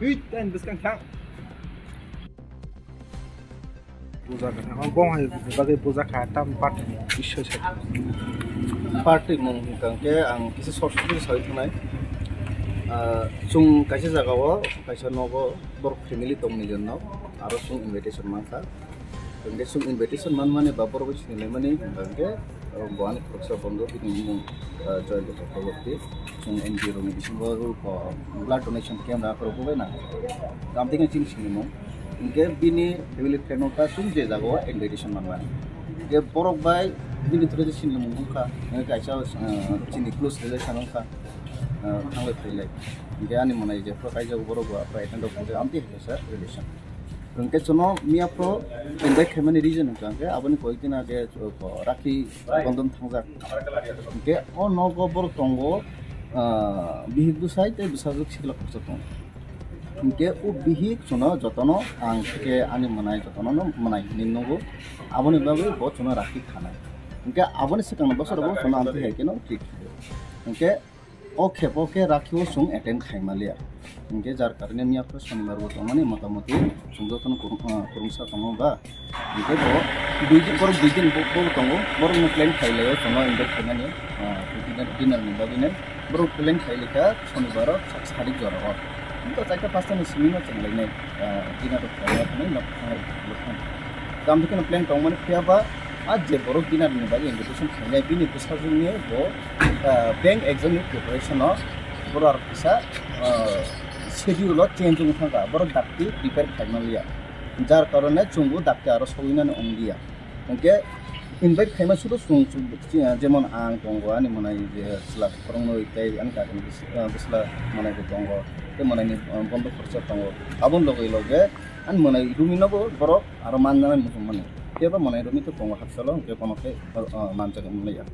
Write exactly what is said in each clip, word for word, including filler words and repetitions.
Ui, tei bwskang thang. Puja ka thang. Bong hai bagwi puja kha tam party mung. Party mung hwnkhe ang kisa short story sawi thangnai. Ah, chwng kaisa jagao, kaisa nogo, borok family tong million no, aro chwng invitation mankha. Hwnkhe chwng invitation manmani ba borok bai sinilaimani hwnkha hwnkhe, uh, bo ani khoroksa bondho bini mung, uh, Jayanta Chakraborty. Chwng N G O rokni bisingo, uh, blood donation camp rwkha bai na. Tamo tei chini sinimung. Hwnkhe bini family friend wngkha chwng je jagao invitation manmani. Hwnkhe borok bai bini through je sinimung wngkha. Hwnkhe kaisa, uh, chini close relation wngkha, uh, thanglai phailai. Hwnkhe ani mwnai je phuru kaijago borok bo aphuru attend rok hwnkhe amtwi hai kaisa relation. Hwnkhe chwngno miya phuru invite khaimani reason hwnkha hwnkhe aboni koyekdin age, uh, rakhi bondon thangjak. Hwnkhe o nogo borok tongo, ah, bihik bwsai tei bwsajwk sikla khoroksa tongo. Hwnkhe o bihik chwngno jotono ang theke ani mwnai jotono no mwnai hinwi nukgo. Aboni bagwi bo chwngno rakhi khanai. Hwnkhe aboni swkangni bosorogo chwngno amtwi hai kheno treat khaio. Hwnkhe o khepo khe rakhio chwng attend khaimaliya. Hwnkhe jar karone miya phuru sonibar bo tongmani motamoti chwng jotono kwrwng-, ah, kwrwngsa tongo ba. Hwnkhe bo dui din, borok dui din bo, bo tongo, borokno plan khailaio chwngno invite khaimani, ah, dinner, dinner ni bagwino. Borok plan khailaikha sonibaro sa-, sadik jorao. Hwnkhe chaita pasta ni simi no chwng lainai, ah, dinner rok khaina thangwi nok thanglai. Tamo khe plan tongmani phiya ba, a je borok dinner ni bagwi invitation khainai bini bwsajwkni bo, ah, bank exam ni preparation o borok kisa, ah, schedule o change wng thangkha, borok dakti prepare khaimaliya, jar karone chwngbo dakti aro sogwinani wngliya. Hwnkhe invite khaima sudo chwng, chwng, jemon ang tongo, ani mwnai je chwla kwrwngnwi tei ani kakni bwsla mwnai bo tongo, tei mwnai ni, ah, bondo khoroksa tongo, aboni loge loge ani mwnai romwi no bo borok aro manjanai muchungmani. Phiya ba mwnai romwi to tongo hakchalo, hwnkhe bono khe, ah, manjak wngmani ya.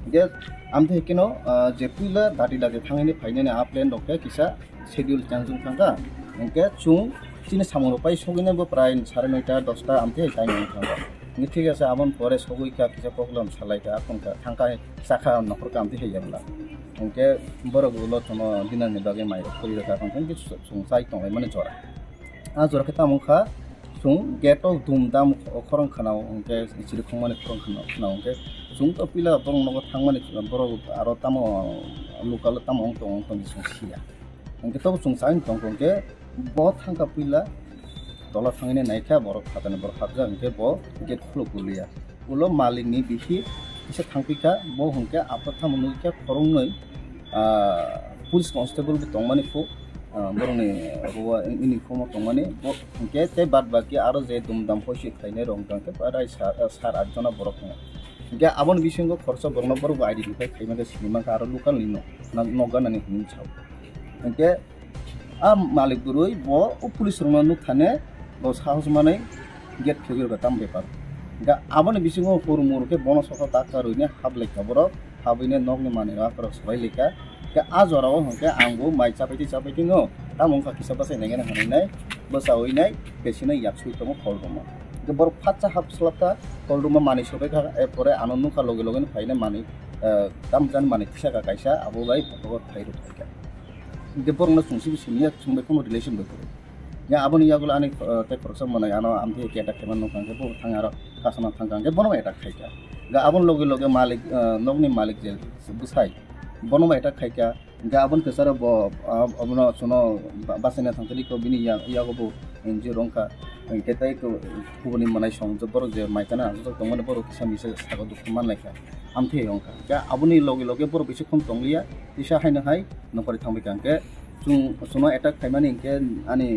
Hwnkhe amtwi hai kheno, ah, je puila dati dati thangwi phainani a plan rok khe kisa schedule change wng thangkha. Hwnkhe chwng chini samung rok pai sogwinai bo prai sare noita, dosta amtwi hai time wng thangkha. Hwnkhe thik ase, aboni pore sogwi kha, kisa program salai kha, aphang kha, thang kha, cha kha, nokhor kha amtwi hai ya bwla. Hwnkhe borok ulo chwngno dinner ni bagwi mai rok khori rwkha, hwnkhe chwng chai tonglaimani jora. A jora khe tamo wngkha, chwng gate o dum dam khorang khwnao, hwnkhe chiri khongmani khorang khwnao, khwnao hwnkhe chwng to puila borok nogo thangmani, borok aro tamo local o tamo wng tong, wng tong chwng siya. Hwnkhe tobo chwng chai tong tong khe bo thangkha puila tola thangwi naikha, borok phatani borok hapjak, hwnkhe bo gate khuluk goliya. Ulo malikni bihik kisa thangpikha, bo hwnkhe aphuru tamo nukha khoroknwi, ah, police constable bo tongmani phu, ah, borokni ruwa uniform o tongmani, bo hwnkhe tei bad baki aro je dum dam hoisik khainai rok hwnkhe prai sar, sar at jona borok tongo. Hwnkhe aboni bisingo khoroksa borokno borok bo identify khaimani sinimankha aro local ni nok, nok ganani hinwi sao. Hwnkhe a malik bwrwi bo o police rokno nukthane bo sahos manwi gate khegwi rwkha tamo bepar. Hwnkhe aboni bisingo hur mur khe bono sokha tak karwini hablai kha borok, habwini nokni manwi akhorok swbai laikha. Hwnkhe a jorao hwnkhe ang bo mai chapai twi chapai twi no tamo wngkha kisa bwsai nainai hwnwi nai bwchaui nai besino yaksui tongo kol rwma. Hwnkhe borok phatsa hap swlapkha kol rwma manwi swbai kha, er pore ano nukha loge loge no phainai manwi, eh, tamo jani manwi thisa kha kaisa abo bai bokhok phai rwkha. Hwnkhe borokno chwng sibi simi ya, chwng bai kheno relation bai kwrwi. Ya aboni yagulo ani, eh, tei khoroksa mwnai ano amtwi khe attack khaimani nukha, hwnkhe bo thang aro kasana thangkha, hwnkhe bono attack khaikha. Hwnkhe aboni loge loge malik, eh, nokni malik je bwsai, bono attack khaikha. Hwnkhe aboni kwcharo bo, ah, abono chwngno ba-, bachaina thangtharikha, bini ya-, yago bo N G O rwngkha. Hwnkhe tei kubuni mwnai song borok je mai chana achuk tongmani borok kisa misa sago dukhu manlaikha. Amtwi wngkha. Hwnkhe aboni loge loge borok bisi khon tongliya, kisa haino hai nokori thangbai kha. Hwnkhe chwng, chwngno attack khaimani hwnkhe ani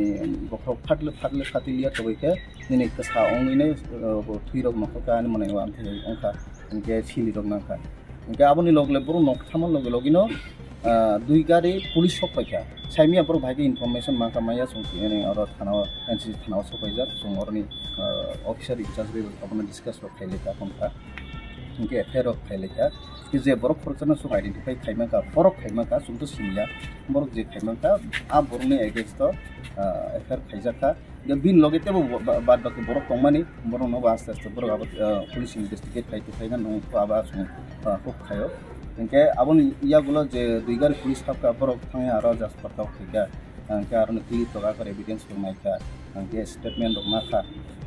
bokhorok phatle phatle khatiliya, toboi khe nini kwsa ongwi nai, uh, bo thwi rok nokho kha ani mwnai o amtwi wngkha. Hwnkhe sili rok nangkha. Hwnkhe aboni loge loge borok nok thamani loge loge no, ah, dui gari police sok paikha. Saimya borok bahai khe information mankha maya, chwng tini oro thana o, N C C thana o sok paijak, chwng oroni, ah, officer in charge bai abono discuss rok khai laikha, phone kha. Hwnkhe F I R rok khai laikha. Je borok khoroksano chwng identify khai mankha, borok khai mankha, chwng to siniya. Borok je khai mankha, a borokni against o, ah, F I R khaijakha. Hwnkhe bini loge teibo ba-, ba-, bad baki borok tongmani, borokno bo aste aste borok abo, ah, police investigate khai tongkhaina nung kho abo aswk, ah, huk khaio. Hwnkhe aboni yagulo je dui gari police habkha borok thangya aro Jasper tok khaikha. hwnkhe aroni clip rok akhar evidence rok naikha, hwnkhe statement rok nakha,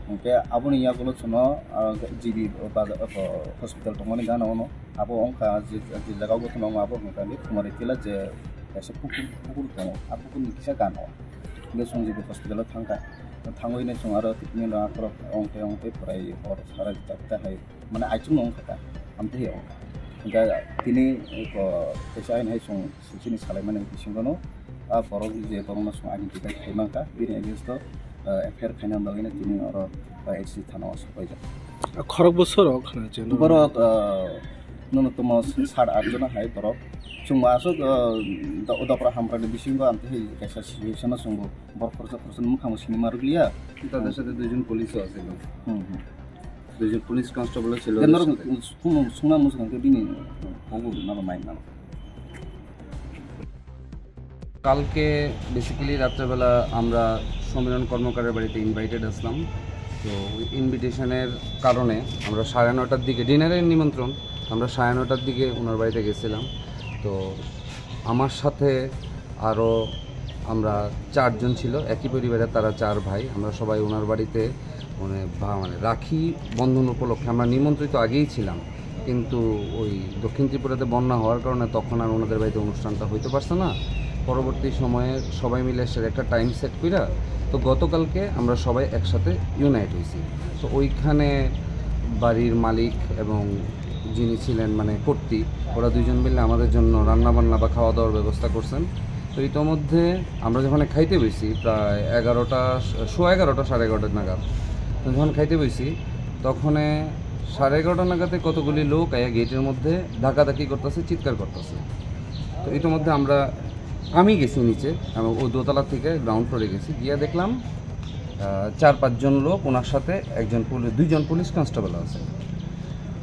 hwnkhe aboni yagulo chwngno, ah, G B baja-, oh, hospital tongmani gana ono abo wngkha je, je jaga o tongo abo hwnkha khe Khumari Tila je kaisa pukur, pukur tongo, a pukurni kisa gana o hwnkhe chwng G B hospital o thangkha, thangwi nai chwng aro treatment rok akhorok ongthe ongthe pwrai hor sara jata hai. Mane aichung no wngkha ta, amtwi wngkha. Hingkhe tini, ko, kaisa ain hai chwng sini salaimani bisingo no, a borok je borokno chwng identify khai mankha, bini against o, ah, F I R khaina bagwi no tini oro, ah, H C thana o sopaijak. Khorok bwswk rok khna chwng? Borok, ah, nono tomo sat at jona hai borok. Chwng bo aswk, ah, do-, dopra hamkra ni bisingo amtwi kaisa situation o chwng bo borok khoroksa khoroksa no mwkhang bo sini ma rwkliya. তাদের সাথে দুইজন পুলিশও আছে। Hmm, hmm. দুইজন পুলিশ কনস্টেবলও ছিল ওদের সাথে। Sungna muchung khe bini, hmm, kobo nalo mai nalo. কালকে বেসিক্যালি রাত্রেবেলা আমরা সমীরণ কর্মকারের বাড়িতে ইনভাইটেড আসলাম। তো ওই ইনভিটেশনের কারণে আমরা সাড়ে নটার দিকে, ডিনারের নিমন্ত্রণ, আমরা সাড়ে নটার দিকে ওনার বাড়িতে গেছিলাম। তো আমার সাথে আরও আমরা চারজন ছিল একই পরিবারের, তারা চার ভাই। আমরা সবাই ওনার বাড়িতে, মানে, ভা-, মানে, রাখি বন্ধন উপলক্ষে আমরা নিমন্ত্রিত আগেই ছিলাম, কিন্তু ওই দক্ষিণ ত্রিপুরাতে বন্যা হওয়ার কারণে তখন আর ওনাদের বাড়িতে অনুষ্ঠানটা হইতে পারছে না। পরবর্তী সময়ে সবাই মিলে এসে একটা টাইম সেট কইরা, তো গতকালকে আমরা সবাই একসাথে ইউনাইট হয়েছি। তো ওইখানে বাড়ির মালিক এবং যিনি ছিলেন, মানে, কর্তি, ওরা দুইজন মিলে আমাদের জন্য রান্না বান্না বা খাওয়া দাওয়ার ব্যবস্থা করছেন। তো ইতোমধ্যে আমরা যখন খাইতে বইছি, প্রায় এগারোটা, সোয়া এগারোটা, সাড়ে এগারোটা নাগাদ, তো যখন খাইতে বইছি, তখনে সাড়ে এগারোটা নাগাদে কতগুলি লোক আইয়া গেটের মধ্যে ধাক্কাধাক্কি করতেছে, চিৎকার করতেছে। তো ইতোমধ্যে আমরা, আমি গেছি নিচে, আমি ও দোতলা থেকে গ্রাউন্ড ফ্লোরে গেছি, গিয়া দেখলাম, আহ, চার পাঁচজন লোক, ওনার সাথে একজন পুলিশ, দুইজন পুলিশ কনস্টেবল আছে।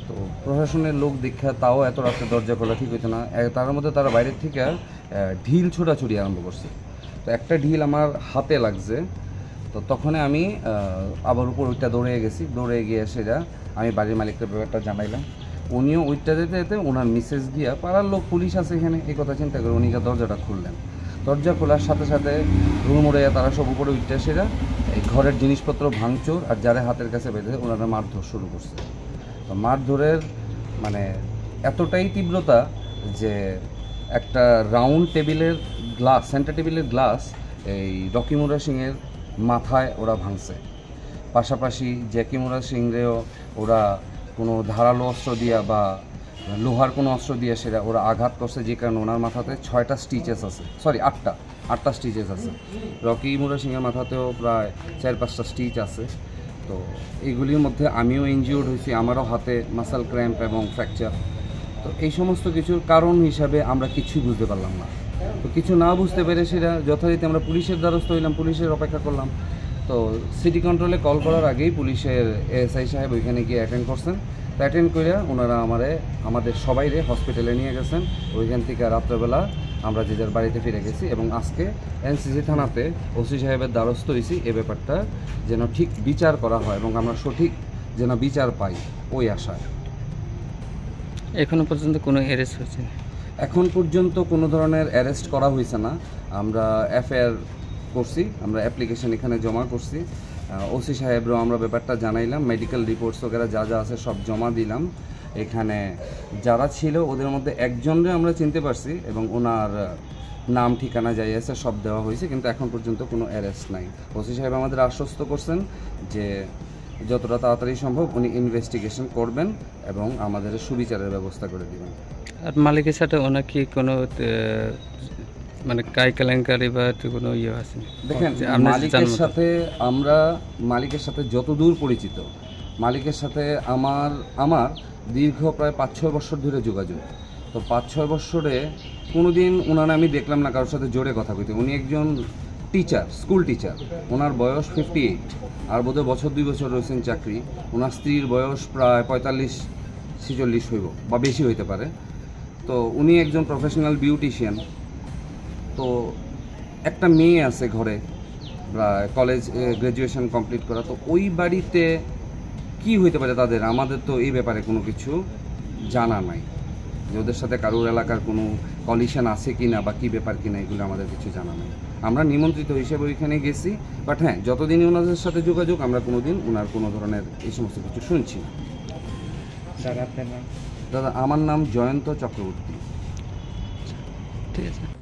তো প্রশাসনের লোক দেখা তাও এত রাতে দরজা খোলা ঠিক হইতো না। এ, তার মধ্যে তারা বাইরের থেকে, আহ, ঢিল ছোড়াছুড়ি আরম্ভ করছে। তো একটা ঢিল আমার হাতে লাগছে, তো তখনই আমি, আহ, আবার উপরে উঠে দৌড়ে গেছি। দৌড়ে গিয়ে সেটা আমি বাড়ির মালিককে ব্যাপারটা জানাইলাম। উনিও উঠতে যেতে যেতে ওনার মিসেস গিয়া, পাড়ার লোক, পুলিশ আছে এখানে, এই কথা চিন্তা করে উনি গিয়া দরজাটা খুললেন। দরজা খোলার সাথে সাথে হুড়মুড়ে তারা সব উপরে উঠতে সেটা এই ঘরের জিনিসপত্র ভাঙচুর আর যারা হাতের কাছে বেঁধে ওনারা মারধর শুরু করছে। তো মারধরের, মানে, এতটাই তীব্রতা যে একটা রাউন্ড টেবিলের গ্লাস, সেন্টার টেবিলের গ্লাস এই রকিমুরা সিংয়ের মাথায় ওরা ভাঙছে। পাশাপাশি জ্যাকিমুরা সিংরেও ওরা কোনো ধারালো অস্ত্র দিয়া বা লোহার কোনো অস্ত্র দিয়ে সেটা ওরা আঘাত করছে, যে কারণে ওনার মাথাতে ছয়টা স্টিচেস আছে, সরি, আটটা, আটটা স্টিচেস আছে। রকি মুরা সিংয়ের মাথাতেও প্রায় চার পাঁচটা স্টিচ আছে। তো এইগুলির মধ্যে আমিও ইনজিওর্ড হয়েছি, আমারও হাতে মাসল ক্র্যাম্প এবং ফ্র্যাকচার। তো এই সমস্ত কিছুর কারণ হিসাবে আমরা কিছুই বুঝতে পারলাম না। তো কিছু না বুঝতে পেরে সেটা যথারীতি আমরা পুলিশের দ্বারস্থ হইলাম, পুলিশের অপেক্ষা করলাম। তো সিটি কন্ট্রোলে কল করার আগেই পুলিশের এএসআই সাহেব ওইখানে গিয়ে অ্যাটেন্ড করছেন। অ্যাটেন্ড করে ওনারা আমারে, আমাদের সবাইরে হসপিটালে নিয়ে গেছেন। ওইখান থেকে রাত্রেবেলা আমরা যে যার বাড়িতে ফিরে গেছি এবং আজকে এনসিসি থানাতে ওসি সাহেবের দ্বারস্থ হয়েছি এ ব্যাপারটা যেন ঠিক বিচার করা হয় এবং আমরা সঠিক যেন বিচার পাই, ওই আশায়। এখনো পর্যন্ত কোনো অ্যারেস্ট হয়েছে না? এখন পর্যন্ত কোনো ধরনের অ্যারেস্ট করা হয়েছে না। আমরা এফআইআর করছি, আমরা অ্যাপ্লিকেশন এখানে জমা করছি। ওসি সাহেবরাও আমরা ব্যাপারটা জানাইলাম, মেডিকেল রিপোর্টস ওগেরা যা যা আছে সব জমা দিলাম। এখানে যারা ছিল ওদের মধ্যে একজনরে আমরা চিনতে পারছি এবং ওনার নাম ঠিকানা যাই আছে সব দেওয়া হয়েছে, কিন্তু এখন পর্যন্ত কোনো অ্যারেস্ট নাই। ওসি সাহেব আমাদের আশ্বস্ত করছেন যে যতটা তাড়াতাড়ি সম্ভব উনি ইনভেস্টিগেশন করবেন এবং আমাদের সুবিচারের ব্যবস্থা করে দিবেন। আর মালিকের সাথে ওনার কি কোনো, আহ, মানে, কাই কেলেঙ্কারি বা তো কোনো ইয়ে আছে? দেখেন, যে আপনার মালিকের জানার মতো। সাথে আমরা, মালিকের সাথে যতদূর পরিচিত, মালিকের সাথে আমার, আমার দীর্ঘ প্রায় পাঁচ ছয় বছর ধরে যোগাযোগ। তো পাঁচ ছয় বছরে কোনোদিন ওনারে আমি দেখলাম না কারোর সাথে জোরে কথা কইতে। উনি একজন টিচার, স্কুল টিচার। ওনার বয়স ফিফটি এইট, আর বোধহয় বছর দুই বছর রয়েছেন চাকরি। ওনার স্ত্রীর বয়স প্রায় পঁয়তাল্লিশ ছেচল্লিশ হইব বা বেশি হইতে পারে। তো উনি একজন প্রফেশনাল বিউটিশিয়ান। তো একটা মেয়ে আছে ঘরে, প্রায় কলেজ, এ, গ্র্যাজুয়েশন কমপ্লিট করা। তো ওই বাড়িতে কি হইতে পারে তাদের, আমাদের তো এই ব্যাপারে কোনো কিছু জানা নাই, যে ওদের সাথে কারোর এলাকার কোনো কলিশন আছে কি না বা কী ব্যাপার কি না, এগুলো আমাদের কিছু জানা নাই। আমরা নিমন্ত্রিত হিসেবে ওইখানে গেছি। বাট হ্যাঁ, যতদিনই ওনাদের সাথে যোগাযোগ, আমরা কোনোদিন ওনার কোনো ধরনের এই সমস্ত কিছু শুনছি না। দাদা, আপনার নাম? দাদা, আমার নাম জয়ন্ত চক্রবর্তী। ঠিক আছে।